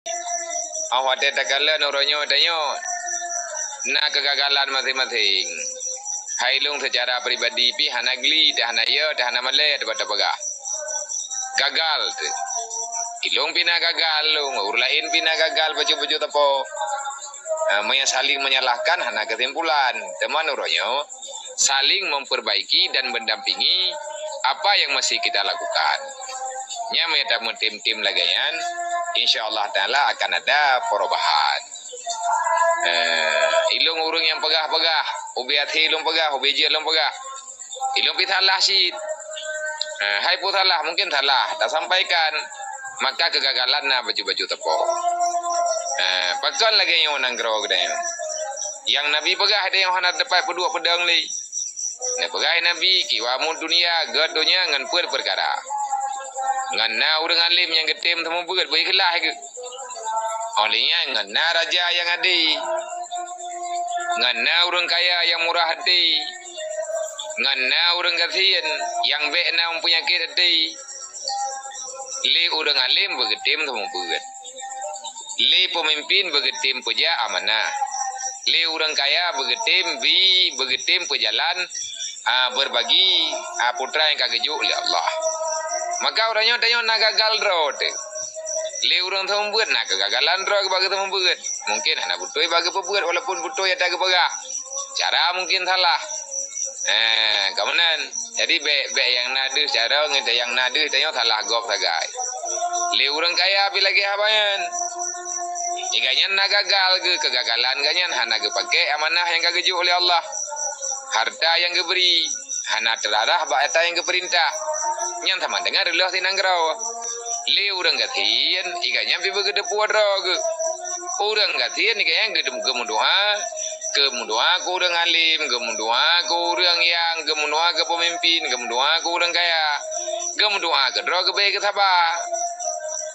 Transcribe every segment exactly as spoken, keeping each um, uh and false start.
Oh watèe takalon uroe nyoe tanyoe na keugagalan maséng-maséng. Hai lôn seucara pribadi pih hana gli, teuh hana yo, teuh hana malèe, teuh bak tapeugah gagal teuh. Ilôn pih na gagal lôn, ureueng laén pih na gagal, bacut-bacut teupeu. Ha, meunyoe saling menyalahkan hana keusimpulan. Teuma uroe nyoe saling memperbaiki dan mendampingi apa yang masih kita lakukan. Nyan meunyoe tameutem-tem lagèe nyan, insya Allah Taala akan ada perubahan. Eh, ilôn ureueng nyang peugah-peugah, ubé até lôn peugah, ubé jeuet lôn peugah. Ilôn pih salah cit. Eh, hai peue salah, mungkin salah tasampaikan. Maka keugagalan na bacut-bacut teupeu. Eh, pakon lagèe nyoe nanggroe geutanyoe. Nyang Nabi peugah tanyoe hana teumpat peuduek peudong lé. Neupeugah Nabi, "Kiwamud dunya, gèt donya ngon peuet peukara. Ngon na ureueng além nyang geutem seumeubeuet beu ikhlaih geuh. Óh lheueh nyan ngon na raja nyang adé. Ngon na ureueng kaya nyang murah até. Ngon na ureueng gasien nyang bèk na peunyakét até. Lé ureueng além beugeutem seumeubeuet. Lé peumimpin beugeutem peujak amanah. Lé ureueng kaya beugeutem bi, beugeutem peujalan, a, beubagi, a, putra nyang ka geujok lé Allah." Maka uroe nyoe tanyoe na gagal droe teuh. Lé ureueng seumeubeuet na keugagalan droe bak geuseumeubeuet. Mungkin hana beutôi bak geupeubeuet walaupun beutôi ata geupeugah. Cara mungkin salah. Eh, ka meunan. Jadi bèk, bèk nyang na deuh cara ngon nyang na deuh tanyoe salah gob sagai. Lé ureueng kaya pih lagèe haba nyan. Gobnyan na gagal geuh, keugagalan gobnyan hana geupakèk amanah nyang ka geujok lé Allah. Harta nyang geubri hana teurarah bak ata nyang geupeurintah. Nyan sama deungon reuloh si nanggroe. Lé ureueng gasien, gobnyan pih beugeuteupeu droe geuh. Ureueng gasien gobnyan geu-, geumeudoa, geumeudoa keu ureueng além, geumeudoa keu ureueng nyang, geumeudoa keu peumimpin, geumeudoa keu ureueng kaya, geumeudoa keu droe geubri keusaba.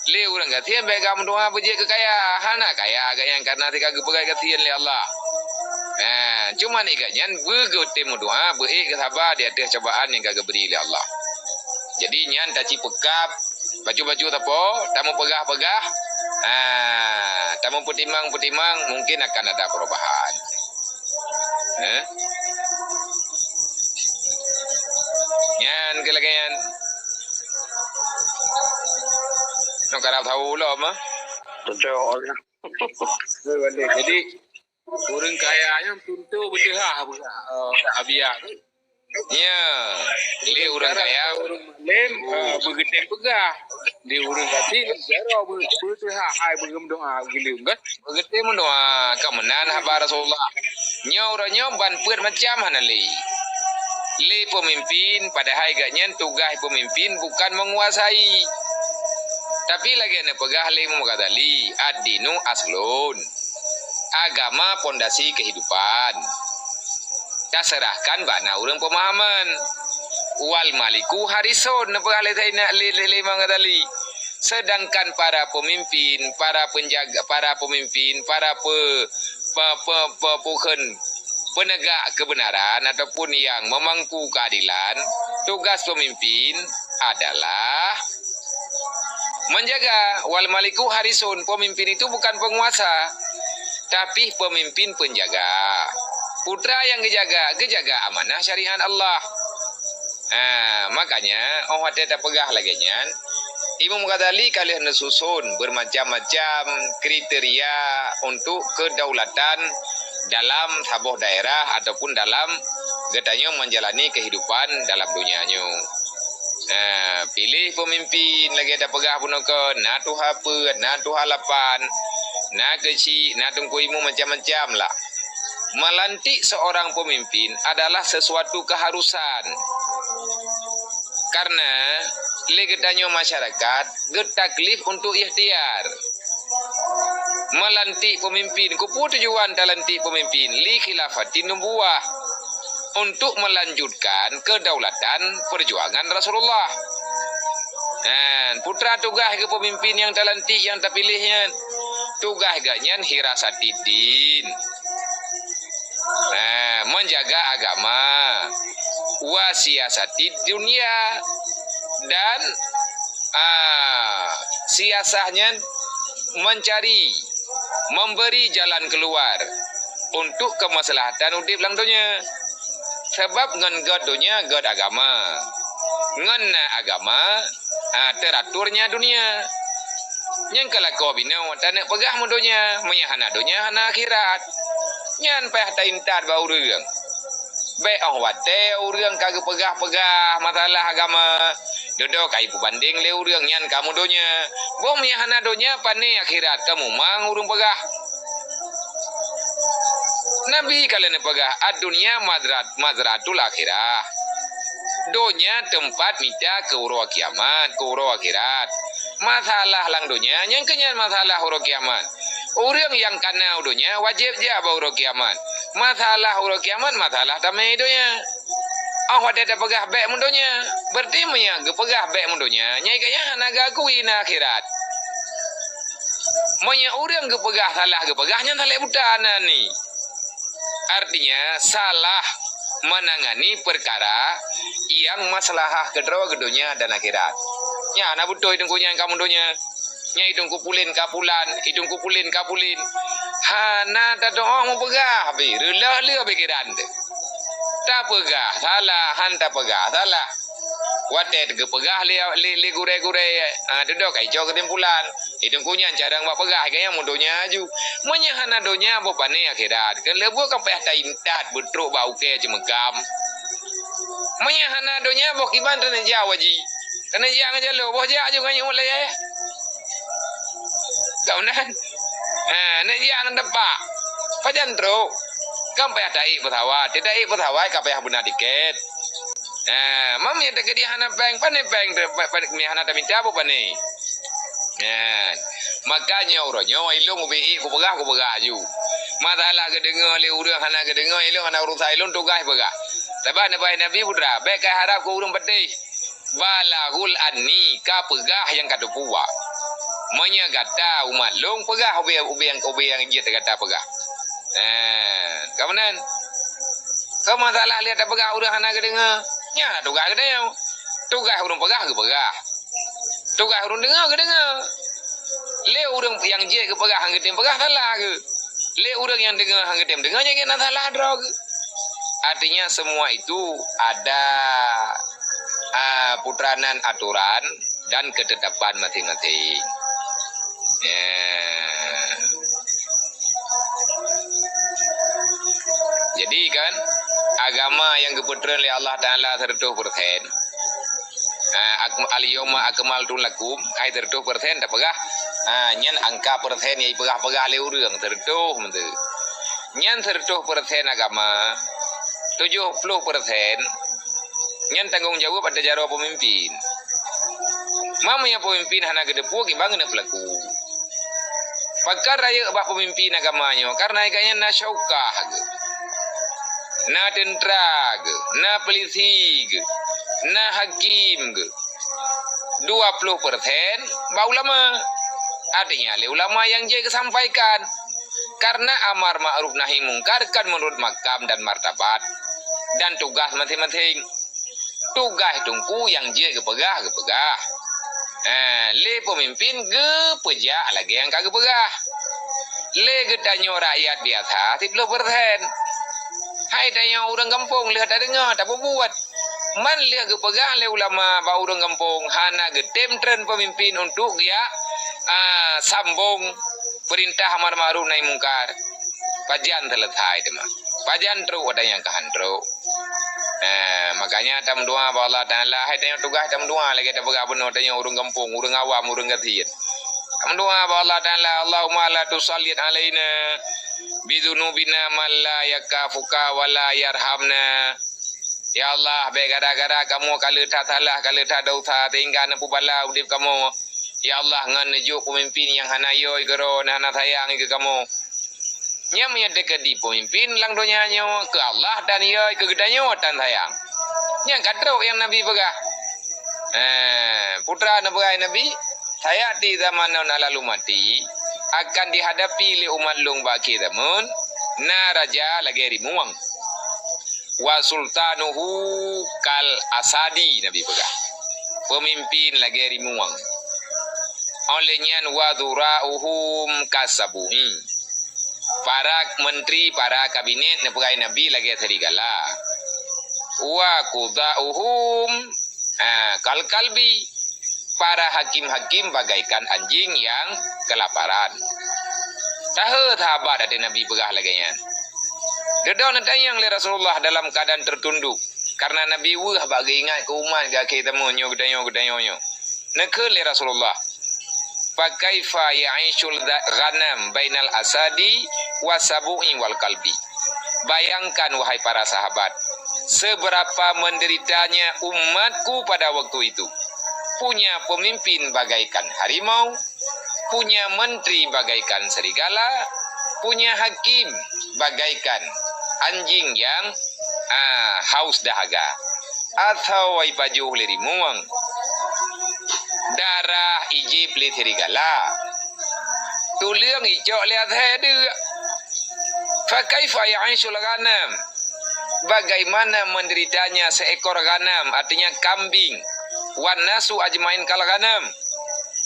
Lé ureueng gasien bèk ka meudoa beujeuet keu kaya, hana kaya gobnyan kareuna teuka geupeugah gasien lé Allah. Nah, cuman gobnyan beugeutem meudoa, beu-ék keusaba di ateueh cobaan nyang ka geubri lé Allah. Jadi nyan tacipeukab, bacut-bacut teupeu, tameupeugah-peugah, ah, tameupeutimang-peutimang, mungkin akan ada perubahan. Eh? Nyan keu lagèe nyan. Nyoe karab tahu lom, ah. Betul. Jadi, ureueng kaya nyan tuntu beuteuhah, eh, abiah. Ya, lé ureueng kaya. Ureueng malém, eh, beugeutem peugah. Lé ureueng gasien, jaroe beu-, beuteuhah hai beugeutem doa geuleueng, kan? Beugeutem doa, ka meunan haba Rasulullah. Nyoe uroe nyoe ban peuet macam hana lé. Lé peumimpin, padahai gobnyan tugaih peumimpin bukan menguasai. Tapi lagèe neupeugah lé Imam Ghazali, "Ad-dinu aslun." Agama pondasi kehidupan. Taseurahkan bak na ureueng peumahaman. "Wal maliku harisun," neupeugah lé Saidina, lé, lé, lé Imam Ghazali. Sedangkan para pemimpin, para penjaga, para pemimpin, para pe-, pe-, pe-, pe-, pukheun peunegak keubeunaran ataupun nyang meumangku keuadilan, tugas pemimpin adalah menjaga. Wal maliku harisun, pemimpin itu bukan penguasa, tapi pemimpin penjaga. Putra nyang geujaga, geujaga amanah syariat Allah. Ha, makanya, óh watèe tapeugah lagèe nyan, Imam Ghazali ka lheueh neususun bermacam-macam kriteria untuk kedaulatan dalam saboh daerah ataupun dalam geutanyoe menjalani kehidupan dalam dunia nyoe. Ha, piléh peumimpin lagèe tapeugah bunoe keu, na tuha peuet, na tuha lapan, na keuchik, na teungku imeum macam-macam lah. Melantik seorang pemimpin adalah sesuatu keharusan. Karena lé geutanyoe masyarakat geutaklif untuk ikhtiar. Melantik pemimpin, keupeue tujuan talantik pemimpin? Li khilafatin nubuwah, untuk melanjutkan kedaulatan perjuangan Rasulullah. Nah, putra tugaih geuh pemimpin nyang talantik, nyang tapiléh nyan, tugaih geuh nyan hirasatiddin. Nah, menjaga agama. Wa siyasatid dunya. Dan, ah, siasah nyan mencari, memberi jalan keluar untuk kemaslahatan udeb lam donya. Sabab ngon gét donya gét agama. Ngon na agama, ha, teraturnya dunia. Nyang ka lakoe binoe taneuk peugah meudonya, meunyo hana donya hana akhirat. Nyan payah taintat bak ureuëng. Bék óh watée ureuëng ka geupeugah-peugah masalah agama, dudoe ka ipeubandeng lé ureuëng nyan ka meudonya. Boh meunyo hana donya, pane akhirat ka mumang ureuëng peugah. Nabi ka lheueh neupeugah, "Ad-dunya madrat-, mazratul akhirah." Donya teumpat mita keu uroe kiamat, keu uroe akhirat. Masalah lam donya, nyang keunyan masalah uroe kiamat. Ureuëng nyang kana u donya wajéb jak bak uroe kiamat. Masalah uroe kiamat, masalah tamé donya. Óh watée tapeugah bék meudonya, berarti meunyo geupeugah bék meudonya, nyan gata hana geuakui na akhirat. Meunyo ureuëng geupeugah salah geupeugah, nyan salek buta na ni. Artinya, salah menangani perkara yang maslahah keudroe keu donya dan akhirat. Nyan hana beutôi teungku nyan ka meudonya. Nyan i Teungku Pulen ka pulan, i Teungku Pulen ka pulen. Hana tatu'oh mupeugah pih, reuloh le pikiran teuh. Tapeugah salah, han tapeugah salah. Watée geupeugah lé, lé, lé gurée-gurée, ha, dudoe ka icok keusimpulan. I Teungku nyan carông bak peugah, gaya meudonya aju. Meunyo hana donya, boh pane akhirat. Keu lheueh buet kan payah taintat beutrok bak ukée ceumeukam. Meunyo hana donya, boh kiban taneuk jak u haji. Taneuk jak ngon jaloe, boh jak aju ngon nyang layée. Ka meunan. Ha, neuk jak ngon teumpat. Pajan trok? Kan payah taék peusawat. Taék peusawat ka payah beuna tiket. Ha, mam nyang teukeudi hana péng, pane péng teu-, pa-, pa-, hana tamita boh pane. Ha, makanya uroe nyoe ilôn ubé ék kupeugah, kupeugah aju. Masalah geudeungoe lé ureuëng hana geudeungoe, ilôn hana urusan ilôn, tugaih peugah. Sabab neubaih Nabi putra, bék kaharab keu ureuëng patéh. Balaghul anni, ka peugah nyang ka teupeue. Meunyo gata umat lôn peugah ubé, ubé nyang, ubé nyang jeuet gata peugah. Eh, ka meunan. Ka masalah lé tapeugah ureuëng hana geudeungoe. Nyan na tugaih geutanyoe. Tugaih ureuëng peugah geupeugah. Tugaih ureuëng deungoe geudeungoe. Lé ureuëng nyang jeuet geupeugah han geutem peugah salah geuh. Lé ureuëng nyang deungoe han geutem deungoe nyan na salah droe geuh. Artinya semua itu ada, ah, puteranan aturan dan ketetapan masing-masing. Ya. Jadi kan, agama nyang geupeutreun lé Allah Taala seratus persen. Ah, ak-, al-yauma akmaltu lakum, hai seratus persen tapeugah. Ah, nyan angka persen nyang ipeugah-peugah lé ureuëng, seratus meuteue. Nyan seratus persen agama, tujoh ploh persen nyan tanggong jaweueb ateueh jaroe peumimpin. Meunyo peumimpin hana geuteupeue, kiban keuneuk peulaku. Pakon rayeuk bak peumimpin agama nyoe, kareuna gobnyan na syaukah geuh, na teuntra geuh, na peulisi geuh, na hakém geuh. Dua ploh persen bak ulama. Artinya lé ulama nyang jeuet geusampaikan. Kareuna amar ma'ruf nahi mungkar kan meunurot makam dan martabat dan tugaih maséng-maséng. Tugaih teungku nyang jeuet geupeugah, geupeugah. Ha, lé peumimpin geupeujak lagée nyang ka geupeugah. Lé geutanyoe rakyat biasa siploh persen. Hai tanyoe ureuëng gampông lheueh tadeungoe, tapeubuet. Man lheueh geupeugah lé ulama bak ureuëng gampông hana geutem treun peumimpin untuk geujak, a, sambong peurintah amar ma'ruf nahi mungkar. Pajan seuleusai teuma? Pajan trok watée nyang ka han trok? Nah, makanya tameudoa bak Allah Taala, hai tanyoe tugaih tameudoa lagée tapeugah bunoe tanyoe ureuëng gampông, ureuëng awam, ureuëng gasien. Tameudoa bak Allah Taala, Allahumma la tusallit alaina bidzunubina man la yakhafuka wa la yarhamna. Ya Allah, bék gara-gara kamoe ka lheueh that salah, ka lheueh that desya, sehingga neupubala udeb kamoe. Ya Allah, ngon neujok peumimpin nyang hana yö keu droe, hana sayang keu kamoe. Nyan meunyoe teukeudi peumimpin lam donya nyoe keu Allah dan yö keu geutanyoe tan sayang. Nyan ka trok nyang Nabi peugah. Eh, putra neupeugah Nabi, "Sayati zamanun ala ummati," akan dihadapi lé umat lôn bak akhé zameun, na raja lagée rimueng. "Wa sultanuhu kal asadi," Nabi peugah. Peumimpin lagée rimueng. Óh lheueh nyan, wa dhura'uhum kasabu'i. Para menteri, para kabinet neupeugah Nabi lagée serigala. Wa qudha'uhum, ha, kal kalbi. Para hakim-hakim bagaikan anjing yang kelaparan. Tahe sahabat até Nabi peugah lagée nyan. Dudoe neutanyong lé Rasulullah dalam keadaan tertunduk, karena Nabi weueh bak geuingat keu umat geuh akhé zaman nyoe geutanyoe, geutanyoe nyoe. Neukheun lé Rasulullah, "Fa kaifa ya'ishul gha-, ghanam bainal asadi wa sabu'i wal kalbi?" Bayangkan, wahai para sahabat, seberapa menderitanya umatku pada waktu itu. Punya pemimpin bagaikan harimau, punya menteri bagaikan serigala, punya hakim bagaikan anjing yang, ah, haus dahaga. Atau ipajoh lé rimueng, darah ijép lé serigala, tuleueng icok lé asèe deuk. Fa kaifa ya'ishul ghanam? Bagaimana menderitanya seekor ghanam, artinya kambing, wan nasu ajmain kal ghanam.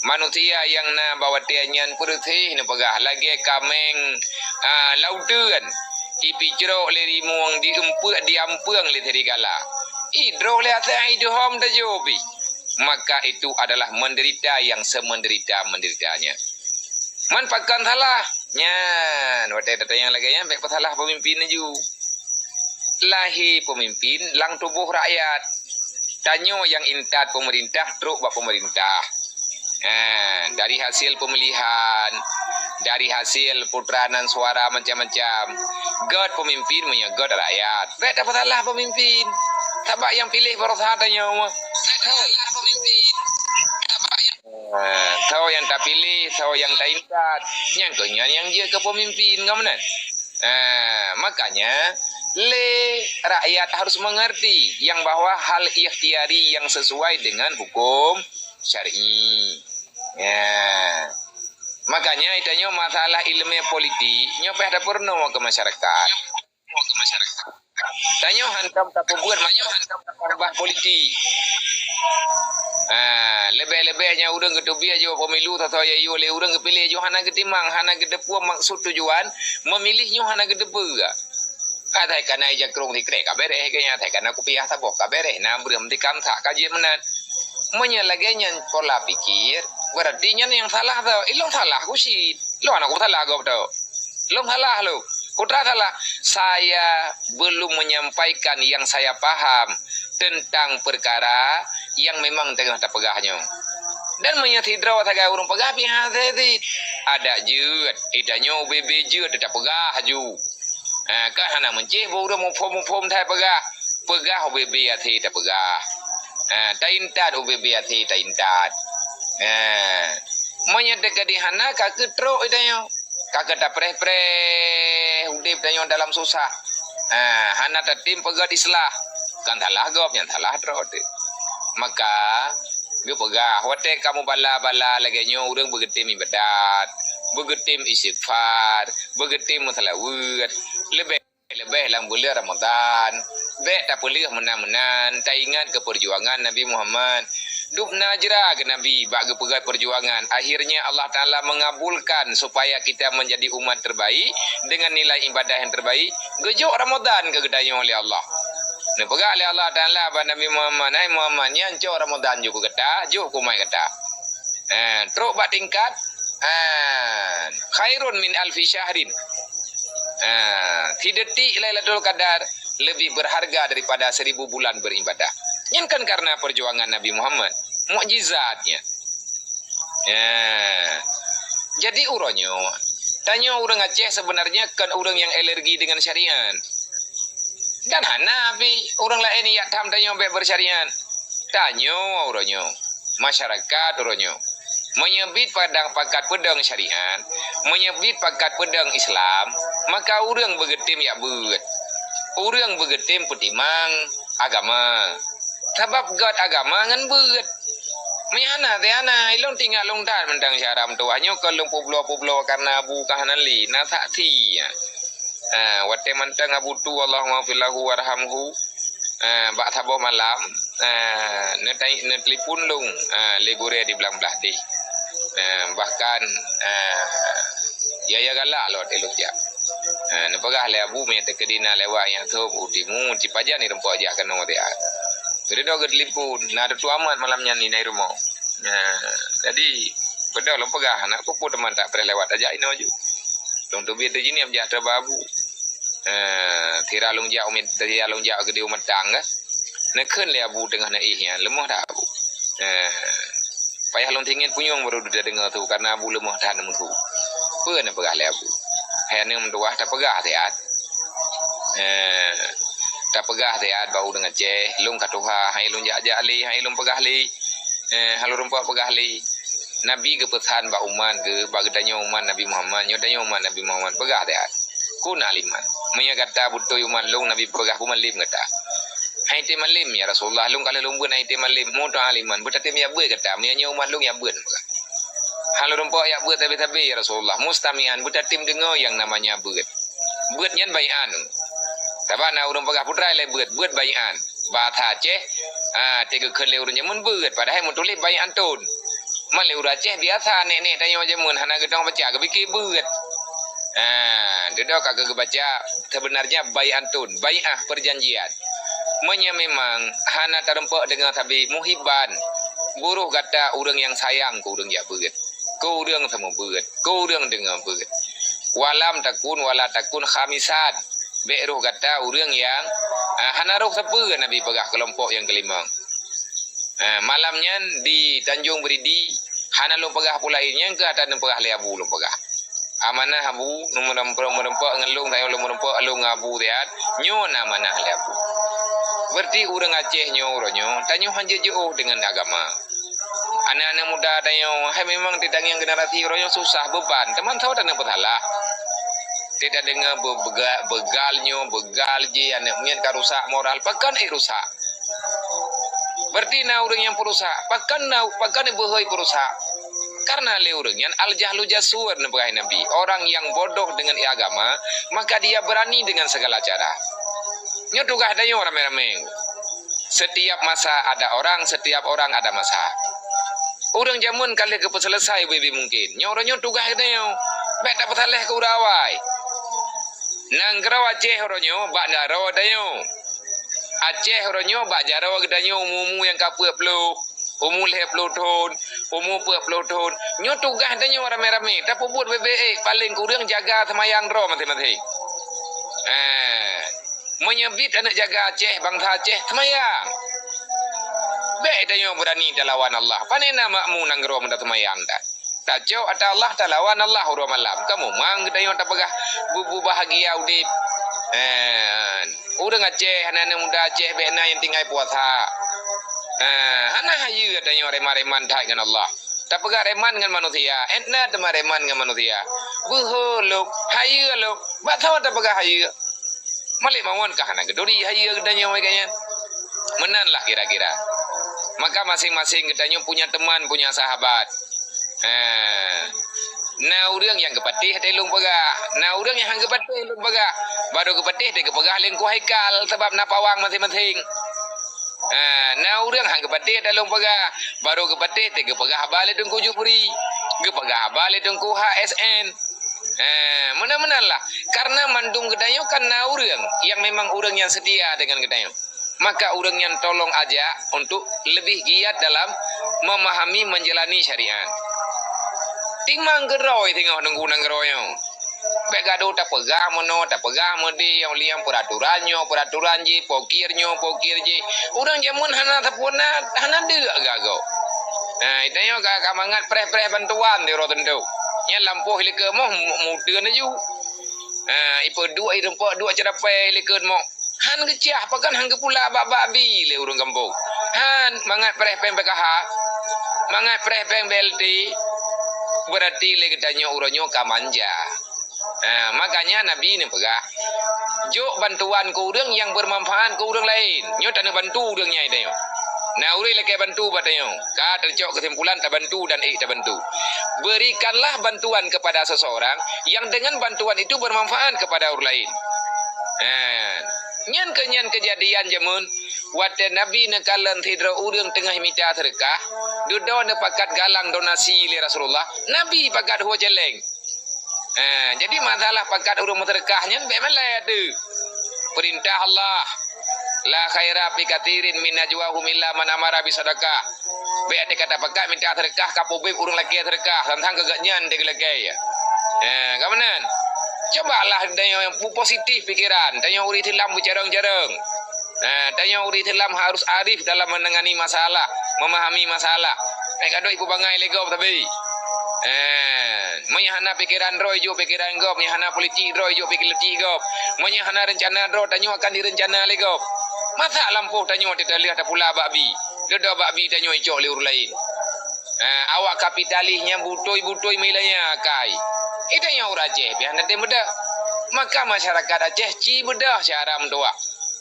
Manusia nyang na bak watèe nyan peureuséh neupeugah lagèe kaméng, ah, lauteuen, ipicrok lé rimueng, dieumpeuek, diampeueng lé serigala. Idroh lé asèe, iduhom tajôh pih. Maka itu adalah menderita yang semenderita-menderitanya. Man pakon salah? Nyan, watèe tatanyong lagèe nyan, bèk peusalah peumimpin laju. Lahé peumimpin lam tuboh rakyat. Tanyoe nyang intat peumeurintah trok bak peumeurintah. Ha, dari hasil pemilihan, dari hasil putra nan suara macam-macam. Gèt peumimpin meunyoe gèt rakyat. Bèk tapeusalah peumimpin. Sabab nyang piléh baroesa tanyoe. Bèk tapeusalah peumimpin. Sabab nyang Ha, soe nyang tapiléh, soe nyang taintat, nyan keuh nyan nyang jeuet keu peumimpin, ngon meunan? Ha, makanya lé rakyat harus mengerti yang bahwa hal ikhtiari yang sesuai dengan hukum syar'i. Ya. Makanya itanyoe masalah ileumèe politik nyoe payah tapeurunoe keu masyarakat. Tanyoe hantom tapeubuet manyang bah politik. Ha, leubeh-leubeh nyang ureueng geuteubiet jeuet pemilu, teuka yue lé ureueng geupiléh, jeuet hana geutimang, hana geuteupeue maksud tujuan, memilih nyoe hana geuteupeue. Atai kana ija krông sikrek ka bèrèh, keu nyan atai kana kupiah saboh ka bèrèh, na breuh meutikam sak ka jeuet meunan. Meunyoe lagèe nyan pola pikir, berarti nyan nyang salah tho. Ilôn salah ku cit. Lôn hana kusalah gob tho. Lôn salah lôn. Putra salah. Saya belum menyampaikan yang saya paham tentang perkara yang memang teungoh tapeugah nyoe. Dan meunyoe sidroe sagai ureueng peugah pih hase cit. Adak jeuet, itanyoe ubé-bé jeuet tapeugah laju. Ha, kan hana meuncéh bak ureueng muphom-muphom that peugah. Peugah ubé-bé até tapeugah. Ha, taintat ubé-bé até taintat. Ha. Meunyoe teuka di hana ka keutrok itanyoe. Ka keu tapreh-preh udép tanyoe dalam susah. Ha, hana tatem peugöt islah. Kan salah gob, nyan salah droe teuh. Maka, geupeugah, watèe kamoe bala-bala lagèe nyoe, ureueng beugeutem ibadat, beugeutem istighfar, beugeutem meuseulaweuet, leubeh-leubeh lam buleuen Ramadhan. Bèk tapeuleueh meunan-meunan, taingat keu peujuangan Nabi Muhammad. Dubna jra keu Nabi bak geupeugöt peujuangan. Akhirnya Allah Taala mengabulkan supaya kita menjadi umat terbaik dengan nilai ibadah yang terbaik. Geujok Ramadhan keu geutanyoe lé Allah. Neupeugah lé Allah Taala bak Nabi Muhammad, "Hai Muhammad, nyan cok Ramadhan jok keu gata, jok keu umat gata." Eh, trok bak tingkat, eh, khairun min alfi syahrin. Eh, sidetik Lailatul Qadar lebih berharga daripada seribu bulan beribadah. Nyan kan karena perjuangan Nabi Muhammad. Mukjizatnya. Ya. Jadi uroe nyoe, tanyoe ureueng Aceh sebenarnya kon ureueng nyang alergi dengan syariat. Dan hana pih ureueng laén nyang tham tanyoe bèk bersyariat. Tanyoe uroe nyoe, masyarakat uroe nyoe, meunyoe bit padang pakat peudong syariat, meunyoe bit pakat peudong Islam, maka ureueng beugeutem jak beuet. Ureueng beugeutem peutimang agama. Sabab göt agama ngon beuet. Meuhana teuh hana, ilôn teuingat lôn that mantong syara meutuwah nyoe keu lôn peubloe-peubloe kareuna Abu ka hana lé, na saksi. Ah, watèe mantong Abu Tu, Allahummaghfir lahu warhamhu, ah, bak saboh malam, ah, neutai-, neutelepon lôn, ah, lé gurèe di blang blah deh. Eh, bahkan, eh, ya, ya galak lom ilôn jak. Eh, neupeugah lé Abu, meunyo teukeudi na lewat nyang sôb u timu, cipajan ireumpok jak keunoe tiat. Geududoe geutelepon, na tutoe amat malam nyan di nai rumoh. Eh, jadi, beudôh lôn peugah, na peue-peue teuma tak preh lewat, tajak inoe ju. Lôn teubiet teujinéb jak teubah Abu. Eh, sira lôn jak u mit-, sira lôn jak keudéh u meutang, kan. Neukheun lé Abu teungoh neuéh nyan, leumoh that Abu. Eh, payah lôn singet punyueng baru teudeungoe su, kareuna Abu leumoh that neumeusu. Peue neupeugah lé Abu? Hai aneuk meutuwah, tapeugah siat. Eh, tapeugah siat bak ureueng Aceh, lôn ka tuha, hai lôn jak-jak lé, hai lôn peugah lé. Eh, hai lôn rumpok peugah lé. Nabi geupeusan bak umat geuh, bak geutanyoe umat Nabi Muhammad, nyoe tanyoe umat Nabi Muhammad, peugah siat. Kun aliman. Meunyoe gata beutôi umat lôn, Nabi peugah, beumalem gata. Hai tém malem, ya Rasulullah, lôn ka lheueh lôn beuet hai tém malem, mutoh aliman, beutatem ya beuet gata, meunyoe nyoe umat lôn ya beuet, peugah. Hai lôn rumpok ya beuet sabe-sabe, ya Rasulullah, mustami'an, beutatem deungoe nyang namanya beuet. Beuet nyan bai'an. Sabab na ureueng peugah peutrai lé beuet, beuet bai'an. Bahasa Aceh, ha, teugeukheun lé ureueng jameun beuet, padahai meutuléh bai'antun. Man lé ureueng Aceh biasa, nek-nek tanyoe jameun hana geutong baca, geupike beuet. Ha, dudoe ka geubaca, sebenarnya bai'antun, bai'ah, perjanjian. Meunyoe memang hana tarumpok deungoe sabe, muhibban, buroh gata ureueng nyang sayang keu ureueng jak beuet, keu ureueng seumeubeuet, keu ureueng deungoe beuet. Walam takun wala takun khamisan. Bék roh gata ureueng nyang, ah, hana roh sapeue, Nabi peugah keulompok nyang keulimong. Ah, malam nyan di Tanjong Beridi, hana lôn peugah peue laén, nyang keu ata neupeugah lé Abu lôn peugah. Amanah Abu, meureumpok, meureumpok ngon lôn, tanyoe lôn meureumpok lôn ngon Abu siat, nyoe na amanah lé Abu. Berarti ureueng Aceh nyoe uroe nyoe, tanyoe hana jiôh deungon agama. Aneuk-aneuk muda tanyoe, hai memang teutangieng generasi uroe nyoe susah, beuban. Teuma soe taneuk peusalah? Teudeungoe be-, beuga-, beugal nyoe, beugal jih, aneuk miet ka rusak moral. Pakon ék rusak? Berarti na ureueng nyang peurusak. Pakon na, pakon beuhôi peurusak? Karena lé ureueng nyan al-jahlu jasur, neupeugah Nabi. Orang yang bodoh dengan agama, maka dia berani dengan segala cara. Nyoe tugaih tanyoe ramé-ramé. Setiap masa ada orang, setiap orang ada masa. Ureueng jameun ka lheueh geupeuseuleusoe ubé-bé mungken. Nyoe uroe nyoe tugaih geutanyoe. Bék tapeusaléh keu ureueng awai. Nanggroe Aceh uroe nyoe bak jaroe tanyoe. Aceh uroe nyoe bak jaroe geutanyoe umu-umu nyang ka peuet ploh, umu lhée ploh thon, umu peuet ploh thon. Nyoe tugaih tanyoe ramé-ramé tapeubuet ubé-bé ék, paléng kureueng jaga seumayang droe maséng-maséng. Eh, Meunyoe biet aneuk jaga Aceh, bansa Aceh, seumayang. Bék tanyoe beurani talawan Allah. Pane na makmu nanggroe meunan seumayang that? Tacok ata Allah, talawan Allah uroe malam. Kamoe mang geutanyoe tapeugah bu-, bu bahagia udeb. Eh, ureueng Aceh, aneuk-aneuk muda Aceh, bék na nyang tinggai puasa. Eh, hana hayeue tanyoe reman-reman that ngon Allah. Tapeugah reman ngon manusia, étna teuma reman ngon manusia. Beuho lôk, hayeue lôk, bak soe tapeugah hayeue? Malék mawon kah hana geuturi hayeue geutanyoe lagée nyan? Meunan lah kira-kira. Maka maséng-maséng geutanyoe punya teman, punya sahabat. Ha. Na ureueng nyang geupatéh teuh lôn peugah, na ureueng nyang han geupatéh lôn peugah. Barô geupatéh teuh geupeugah lé Teungku Haikal sabab na pawang maséng-maséng. Ha, na ureueng han geupatéh teuh lôn peugah, barô geupatéh teuh geupeugah haba lé Teungku Jufri, geupeugah haba lé Teungku H S N. Ha, meunan-meunan lah. Karena mandum geutanyoe kan na ureueng nyang memang ureueng nyang seutia deungon geutanyoe. Maka ureueng nyan tolong ajak untuk lebih giat dalam memahami, menjalani syariat. Timang keudroe teungoh nunggu nanggroe nyoe. Bék gadoh tapeugah meunoe, tapeugah meudéh, nyang liang peuraturan nyoe, peuraturan jih, pokir nyoe, pokir jih. Ureueng jameun hana sapeue na, hana deuk gagoe. Nah, geutanyoe ka, ka mangat preh-preh bantuan di uroe teuntu. Nyan lampôh likot moh mu-, muteun laju. Nah, ipeuduek, irumpok duek ceurapée likot moh. Han geucah, pakon han geupula bak-bak bi lé ureueng gampông. Han, mangat preh péng P K H, mangat preh péng B L T, beurati lé geutanyoe uroe nyoe ka manja. Ha, makanya Nabi neupeugah, "Jok bantuan keu ureueng nyang beumanfaat keu ureueng laén." Nyoe taneuk bantu ureueng nyang tanyoe. Na ureueng lakée bantu bak tanyoe. Ka teucok keusimpulan tabantu dan ék tabantu. Berikanlah bantuan kepada seseorang yang dengan bantuan itu bermanfaat kepada ureueng laén. Ha, nyan keu, nyan keujadian jameun watée Nabi neukalon sidroe ureueng teungoh mita seudeukah. Dudoe neupakat galang donasi lé Rasulullah, Nabi pakat hue céléng. Eh, jadi masalah pakat ureuëng meuseudeukah nyan bék malée teuh. Peurintah Allah, "La khaira fi katsirin min najwahum illa man amara bisadaqah." Bék até kata pakat minta seudeukah ka peubéb ureuëng lakée seudeukah, sang-sang keu gobnyan deuh lakée. Eh, ka meunan. Cobalah tanyoe nyang positif pikiran, tanyoe ureuëng Islam beucarông-carông. Eh, tanyoe ureuëng Islam harus arif dalam menangani masalah, memahami masalah. Eh, kadoi ibu bangai lé gob tapi. Eh, meunyo hana pikiran droe jok pikiran gob, meunyo hana politik droe jok politik gob. Meunyo hana rencana droe tanyoe akan direncana lé gob. Masa lampôh tanyoe teutaleuh tapula bak bi. Dudoe bak bi tanyoe icok lé ureuëng laén. Eh, awak kapitalis nyang butôi-butôi meulanya akai. Ita nyang ureuëng Aceh biasa nanti muda. Maka masyarakat Aceh ci bedah cara meutuah.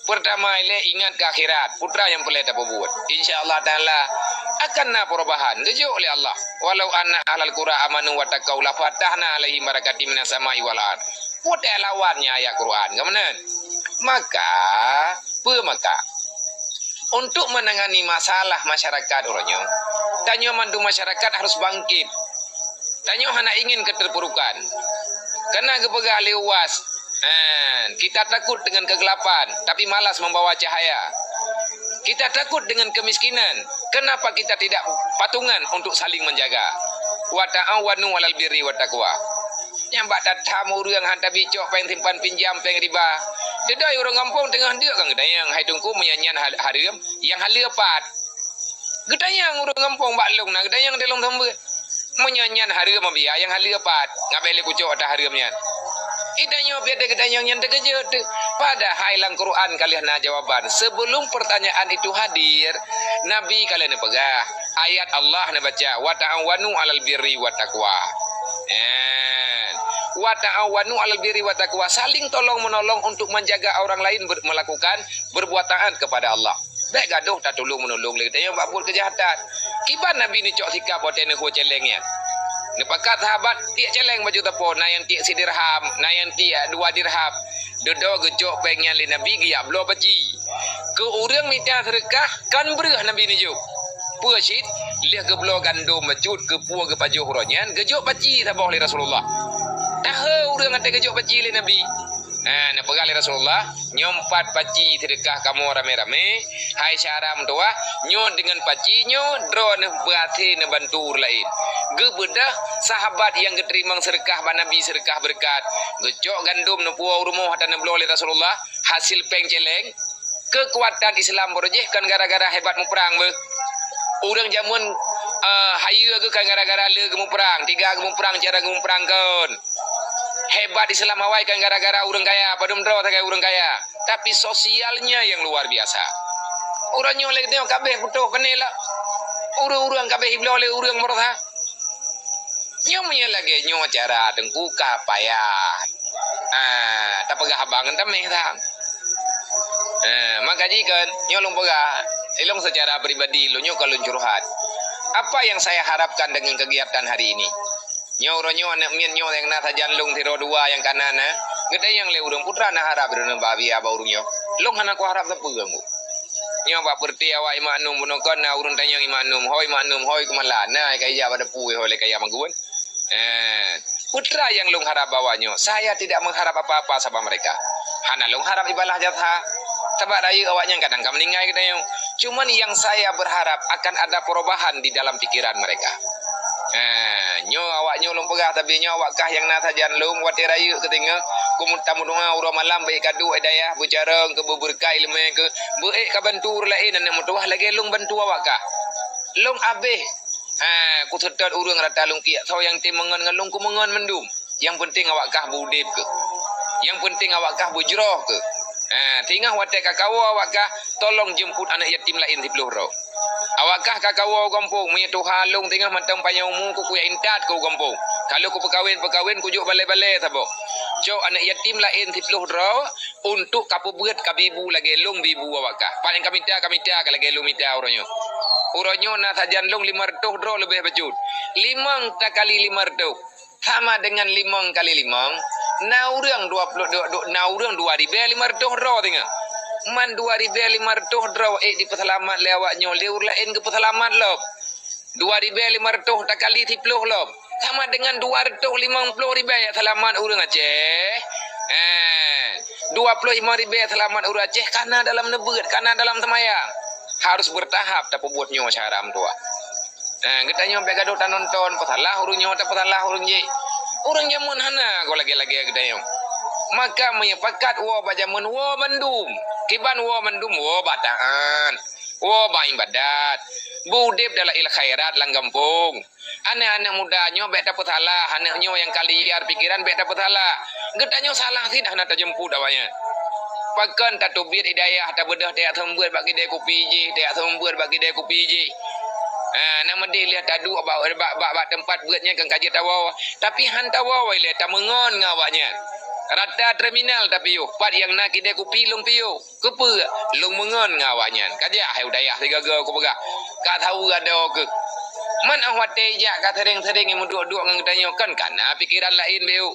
Pertama ilée ingat ke akhirat, putra nyang peureulée tapeubuet. Insya Allah Taala akan na perubahan. Geujok lé Allah. "Walau anna ahlal qura amanu wa taqau la fatahna alaihim barakatim minas sama'i wal ard." Putéh lawan nyan ayat Quran, ka meunan. Maka, peue maka? Untuk menangani masalah masyarakat uroe nyoe, tanyoe mandum masyarakat harus bangkit. Tanyoe hana ingin keterpurukan. Karena geupeugah lé Uwas, "Eh, kita takut dengan kegelapan, tapi malas membawa cahaya. Kita takut dengan kemiskinan, kenapa kita tidak patungan untuk saling menjaga? Wa ta'awanu 'alal birri wa taqwa." Nyang bak that-that ureuëng han tabi cok péng simpan pinjam, péng riba. Dedai ureuëng gampông teungoh deuk kan geutanyong, "Hai Teungku, meunyo nyan ha-, hareuem, nyang haleue pat?" Geutanyong ureuëng gampông bak lôn na, geutanyong di lôn sambot. Meunyo nyan hareuem, biya nyang haleue pat, ngabée lé kucok ata hareuem nyan. Itanyoe piet geutanyong nyan teukeujot teuh. Padahai lam Quran ka lheueh na jawaban. Sebelum pertanyaan itu hadir, Nabi ka lheueh neupeugah, ayat Allah neubaca, "Wa ta'awanu 'alal birri wa taqwa." Eh, "Wa ta'awanu 'alal birri wa taqwa." Saling tolong menolong untuk menjaga orang lain ber-, melakukan berbuat taat kepada Allah. Bék gadoh tatulông-meunulông lé geutanyoe bak buet keujahatan. Kiban Nabi neucok sikap watée neuhue céléng nyan. Neupakat sahabat tiek céléng baju sapo, na nyang tiek sidirham, na nyang tiek dua dirham. Dudoe geucok péng nyan lé Nabi geujak bloe paci. Keu ureuëng mita seudeukah kan breueh Nabi neujok. Peue cit, lheueh geubloe gandom bacut, geupue geupajoh uroe nyan, geujok paci saboh lé Rasulullah. Tahe ureuëng até geujok paci lé Nabi. Nah, neupeugah lé Rasulullah, "Nyoe pat paci seudeukah kamoe ramé-ramé, hai syedara meutuwah, nyoe deungon paci nyoe droeneuh beuaté neubantu ureuëng laén." Geubeudôh sahabat nyang geuteurimong seudeukah bak Nabi, seudeukah beureukat. Geucok gandom neupue u rumoh ata neubloe lé Rasulullah, hasil péng céléng. Keukuatan Islam baroe jih kon gara-gara hebat muprang beuh. Ureuëng jameun, eh, hayeue geuh kon gara-gara le geumuprang, tiga geumuprang, cara geumuprang kon. Hebat Islam awai kan gara-gara ureuëng kaya, padum droe sagai ureuëng kaya. Tapi sosialnya yang luar biasa. Ureuëng nyoe lé nyoe kabeh putôh keuneuk lah. Ureuëng-ureuëng kabeh ibloe lé ureuëng meurasa. Nyoe meunyoe lagée nyoe cara Teungku ka payah. Ah, tapeugah haba ngon tameh sang. Ah, maka jih kan, nyoe lôn peugah, ilong secara pribadi lôn nyoe ka lôn curhat. Apa yang saya harapkan dengan kegiatan hari ini? Nyoe uroe nyoe aneuk miet nyoe nyang na sajan lôn sidroe dua nyang kana na, geutanyong lé ureuëng putra na harab droeneuh bak biya bak ureuëng nyoe. Lôn hana kuharab sapeue ngon. Nyoe bak peureuté awak imaknum bunoe kon na ureuëng tanyong imaknum, "Hoi maknum, hoi keumala, na ka ija bak depu hoi lé kaya magun?" Eh, putra nyang lôn harab bak awak nyoe, saya tidak mengharap apa-apa saban mereka. Hana lôn harab ibalah jasa. Sabab rayeuk awak nyan kadang ka meuninggai geutanyoe. Cuman nyang saya berharap akan ada perubahan di dalam pikiran mereka. Ha, nyoe awak nyoe lôn peugah, tapi nyoe awak kah nyang na sajan lôn watée rayeuk keuteungoh, kumu-, tameudoa uroe malam bak kadu dayah beucarông keu beubeureukat ileumé keu beuék ka bantu ureuëng laén aneuk meutuwah lagée lôn bantu awak kah. Lôn abéh, ha, kuseutôt ureuëng rata lôn kiek soe nyang tem meungon ngon lôn kumeungon mandum. Nyang peunteng awak kah beu udeb keuh. Nyang peunteng awak kah beu jroh keuh. Ha, teungoh watée ka kawoe awak kah, tolong jeumput aneuk yatim laén siploh droe. Awak kah ka kawoe u gampông, meunyoe tuha lôn teungoh mantong panyang umu ku kuyak intat keu u gampông. Ka lheueh kupeukawen-peukawen kujok balée-balée saboh. Cok aneuk yatim laén siploh droe untuk kapeubeuet kabi bu lagée lôn bi bu awak kah. Pat nyang kamita, kamita ka lagée lôn mita uroe nyoe. Uroe nyoe na sajan lôn limong reutôh droe leubeh bacut. Limong takali limong reutôh. Sama dengan limong kali limong, na ureuëng dua ploh, du-, du-, na ureuëng dua ribée limong reutôh droe teungoh. Man dua ribée limong reutôh droe ék jipeuseulamat lé awak nyoe, lé ureuëng laén geupeuseulamat lom. Dua ribèe lima reutôh takali siploh lom, sama dengan dua reutôh limong ploh ribèe nyang seulamat ureuëng Aceh. Eh, dua ploh limong ribèe seulamat ureuëng Aceh kana dalam neubeuet, kana dalam seumayang. Harus beurtahap tapeubuet nyoe syedara meutuah. Eh, geutanyoe bék gadoh tanonton, peusalah ureuëng nyoe, tapeusalah ureuëng jéh. Ureuëng jameun hana goe lagée-lagée geutanyoe. Maka meunyoe pakat woe bak jameun, woe mandum. Kiban woe mandum, woe bak taát. Woe bak iébadat. Beu udeb dalam il khairat lam gampông. Aneuk-aneuk muda nyoe bék tapeusalah, aneuk nyoe nyang ka liar pikeran bék tapeusalah. Geutanyoe salah cit hana tajeumput awaknyan. Pakon tateubiet i dayah, tabeudôh tajak seumeubeuet bak keudè kupi jih, tajak seumeubeuet bak keudè kupi jih. Ha, na meudeh lheueh taduek bak, bak, bak, bak teumpat beuet nyan kan ka jeuet tawoe. Tapi han tawoe lé, tameungon ngon awaknyan. Rata terminal tapiôh, pat nyang na keudè kupi lôn piôh. Keupeue? Lôn meungon ngon awaknyan. Ka jak hai u dayah sigoe-goe kupeugah. Ka saweue adoe keuh. Man óh watée jak ka sering-sering meuduek-duek ngon geutanyoe, kon kana pikeran laén beu.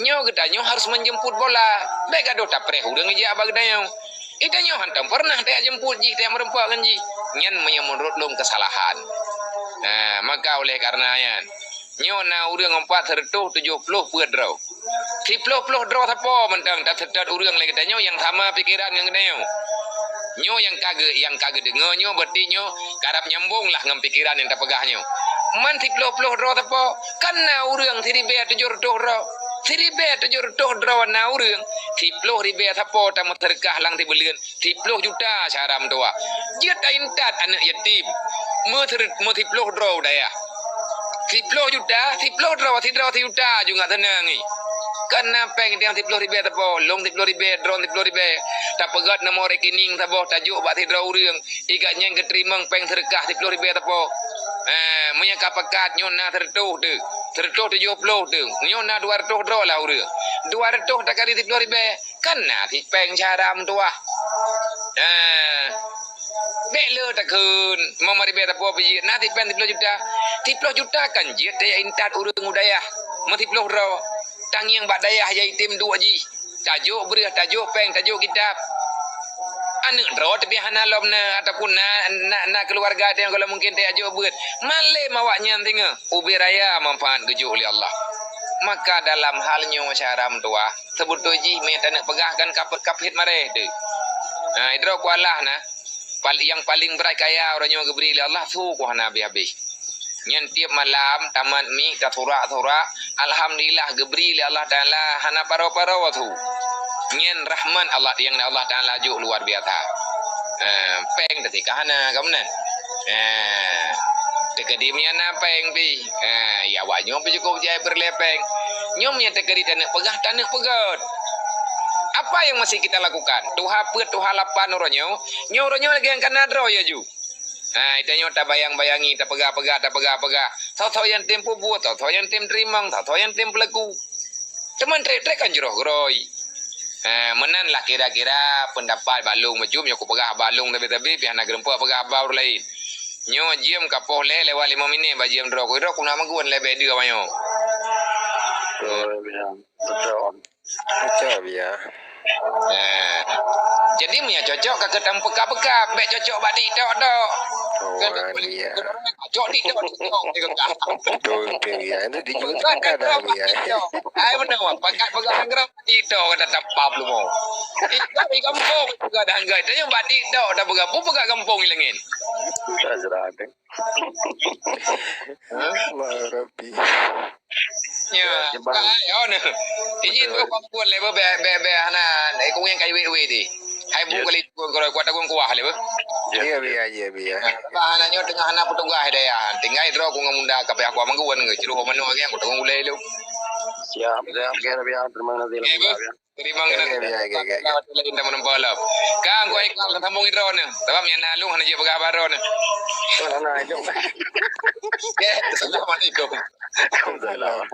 Nyoe geutanyoe harus menjemput bola. Bék gadoh tapreh ureuëng jak bak geutanyoe. Geutanyoe hantom pernah tajak jemput jih, tajak meureumpok ngon jih. Nyan meunyoe meunurot lôn keusalahan. Nah, maka oleh karena nyan, nyoe na ureuëng empat reutôh tujoh ploh peuet droe. Siploh-ploh droe sapo mantong taseutôt ureuëng lé geutanyoe nyang sama pikeran ngon geutanyoe. Nyoe nyang ka geu-, nyang ka geudeungoe nyoe, berarti nyoe karab nyambong lah ngon pikeran nyang tapeugah nyoe. Man siploh-ploh droe sapo, kan na ureuëng siribèe tujoh reutôh droe. Siribèe tujoh reutôh droe na ureuëng, siploh ribèe sapo tameuseudeukah lam sibuleuen, siploh juta syedara meutuah. Jeuet taintat aneuk yatim. Meu-, meusiploh droe u dayah. Siploh juta, siploh droe, sidroe sijuta ju ngat seunang ngi. Kan na péng tiang siploh ribèe sapo, lôn siploh ribèe, droe siploh ribèe. Tapeugét nomor rekening saboh tajok bak sidroe ureuëng, i gobnyan geuteurimong péng seudeukah siploh ribèe sapo. Eh, meunyoe ka pakat nyoe na seureutôh teuh, seureutôh tujoh ploh teuh, nyoe na dua reutôh droe lah ureuëng. Dua reutôh takali siploh ribèe. Kan na cit péng syedara meutuah. Nah, bék le takheun, meumari bék tapuoh pih jeuet. Na cit péng siploh juta. Siploh juta kan jeuet tajak intat ureuëng u dayah. Meusiploh droe. Tangieng bak dayah yatim duek jih. Tajok breueh, tajok péng, tajok kitab. Aneuk droe tapi hana lom na, ataupun na, na, na keuluwarga teuh nyang gohlom mungken tajak jok beuet. Malém awaknyan singoh. Ubé raya manfaat geujok lé Allah. Maka dalam hal nyoe syedara meutuah, seubeutôi jih meunyoe taneuk peugah kan kapet-kapet mareh teuh. Nah, idroe kualah na, pal-, nyang paleng brat kaya uroe nyoe geubri lé Allah, su ku hana habéh-habéh. Nyan tiep malam tamat mi tasurak-surak, alhamdulillah geubri lé Allah Taala hana paro-paro su. Nyan rahmat Allah nyang Allah Taala jok luar biasa. Ha, péng teuh ka hana, ka meunan. Ha, teukeudi meunyoe na péng pih. Ha, ya awak nyoe pih cukôp jai peureulée péng. Nyoe meunyoe teukeudi taneuk peugah, taneuk peugét. Apa yang masih kita lakukan? Tuha peuet, tuha lapan uroe nyoe. Nyoe uroe nyoe lagée nyang kana droe ya ju. Ha, geutanyoe tabayang-bayangi, tapeugah-peugah, tapeugah-peugah. Soe-soe nyang tem peubuet, soe-soe nyang tem teurimong, soe-soe nyang tem peulaku. Teuma treb-treb kan jroh geurôi. Ha, meunan lah kira-kira peundapat bak lôn, meujeuem nyoe kupeugah bak lôn, tapi-tapi pih hana geureumpok peugah bak ureuëng laén. Nyoe jeuem ka poh lhée lewat limong minét bak jeuem droe. Ku droe ku na meugun lé bèk deuh awak nyoe. Betul, ya. Betul. Cocok, ya. Nah, jadi meunyoe cocok ka keutam peuka-peuka, bék cocok bak TikTok tok. Oh, kan iya. Cocok TikTok, TikTok, TikTok. Betul, betul, ya. Itu di YouTube kan ada, ya. Ai benar, Wan. Pakat peugah nanggroe TikTok kata tapap lu mau. TikTok di kampung juga ada anggai. Tanya bak TikTok dah peugah, pun peugah kampung di langit. Sudah, sudah ada. Hah? Allah Rabbi. Ya, ya, jebak. Hai, oh, nah. Iji tu kumpul level be, be, be, hana, eh, kong yang kai we, we di. Hai, bu kali tu, kalau kuat aku kuah level. Iya, iya, iya, iya. Bah, hana nyo tengah hana petugas daya. Tinggai draw ku ngamunda kape aku amang kuan ngai, ceru manu lagi aku tengah ulai lu. Siap, siap, siap, siap. Terima kasih. Oke, Bu. Terima kasih. Oke, oke, oke, oke. Lain teman nampak lah. Kang, kau ikut sambung intro ni. Sebab yang nak lu hana je pegang baru ni. Hana, hana, jom. Oke, assalamualaikum. Waalaikumsalam.